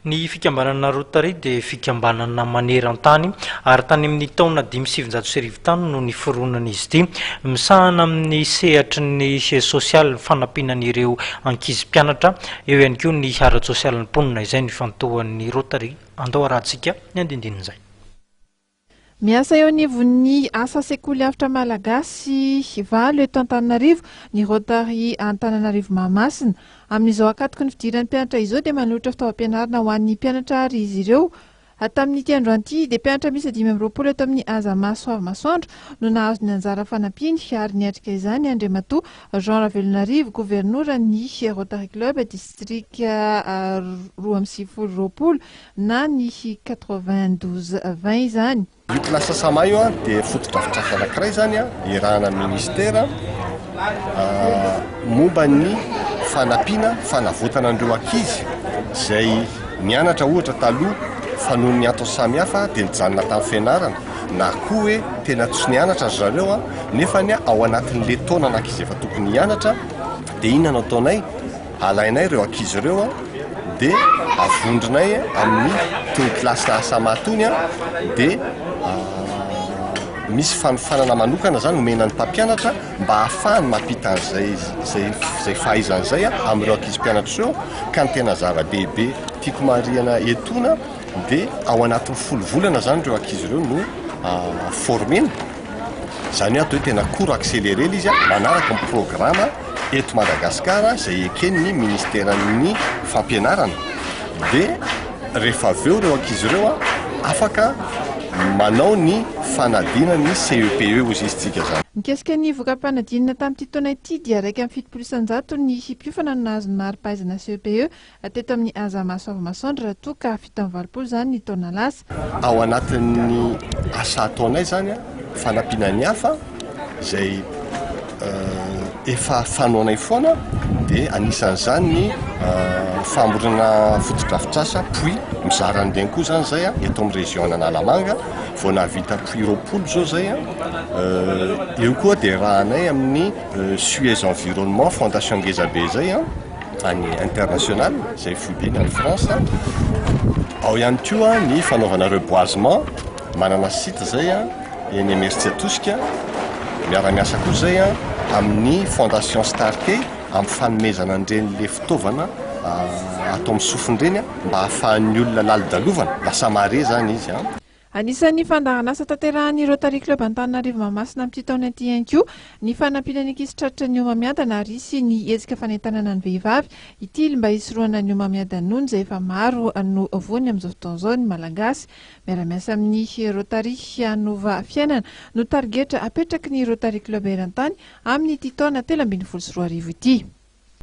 Ny fikambanana Rotary dia fikambanana maneran-tany ary tany amin'ny taona 1905 tany no niforonan'izy ity. Misahana amin'ny sehatry ny sosialy ny fanampiana an'ireo ankizy mpianatra, eo ihany koa ny ara-tsosialin'ny mponina, izay no ifantohan'ny Rotary. Andao arahantsika ny andindinin'izay. Miasa eo anivon'ny asa sekoly avotra malagasy valo eto Antananarivo ny Rotary Antananarivo Mahamasina. Amin'izao ankatoky ny fidiran'ny mpianatra izao dia manolotra fitaovam-pianarana ho an'ny mpianatra ary izy ireo. Tamin'ity androany ity dia mpianatra miisa 25 eto amin'ny Azama Soavimasoandro no nahazo ny anjara fanampiany ary niatrika izany Andriamatoa Jean Ravelonarivo, governoran'ny Rotary Club distrika 92 20 na ny 92 20 izany. Io classe Sama io dia fotodrafitrasa anankiray izany iarahana amin'ny ministera momba ny fanampiana fanavotana an'ireo ankizy izay nianatra ohatra taloha fa noho ny antony samihafa dia nijanona tamin'ny fianarana na koa hoe tena tsy nianatra ry zareo nefa ny ao anatin'le taona an'ankizy efa tokony hianatra dia inona no ataonay? Alainay ireo ankizy ireo dia avondronay amin'ny tony kilasy Asama tony dia misy fanofanana manokana zany omena ny mpampianatra mba hahafahany mampita an'izay izay izay fahaizana izay amin'ireo ankizy mpianatra ireo ka ny tena zava-dehibe tiako marihana etoana dia ao anatin'ny 10 volana zany ireo ankizy ireo no formena. Izany hoe atao hoe tena cours accéléré ilay izy manaraka ny programa eto Madagasikara izay eken'ny ministeran'ny fampianarana. Dia rehefa avy eo ireo ankizy ireo afaka manao ny fanadinana ny CEPE hozy izy tsika izany. Mikasika ny voka-panadinana tamin'ity taona ity dia 71% ny mpiofana no nahazo ny mari-pahaizana CEPE Teto amin'ny Aza Maso Avo Masoandro raha toa ka 87 izany ny taona lasa. Ao anatin'ny asa ataonay izany, fanampiana ny hafa izay efa fanaonay foana dia anisan'izany ny famoronana fotodrafitrasa puits, mizara an'ireny koa izany izay eto amin'ny région Analamanga, vao nahavita puits 20 izao izay, eo koa dia rahanay amin'ny Suez Environnement Fondation Ngezabe izay. any international izay foibeny any France. Ao ihany koa ny fanaovana reboisement, manana site izay eny Imerintsiatosika, miara-miasa koa izay amin'ny fondation Starkey amin'ny fanomezana an'ireny le fitaovana atao amin'ny sofina ireny mba ahafahan'ny olona lalodalovana, lasa mare zany izy. Anisan'ny fandaharanasa tanterahan'ny Rotary Club Antananarivo Mahamasina amin'ity taona ity ihany koa ny fanampiana ny ankizy tratry ny homamiadana ary hisy ny hetsika fanentanana ny vehivavy hitily mba hisorohana ny homamiadan'ny nono izay efa maro no voany amin'izao fotoana izao ny Malagasy. Miara-miasa amin'ny Rotary hanova fiainana no tarigetra apetraky ny Rotary Club eran-tany amin'ity taona 2013 ity.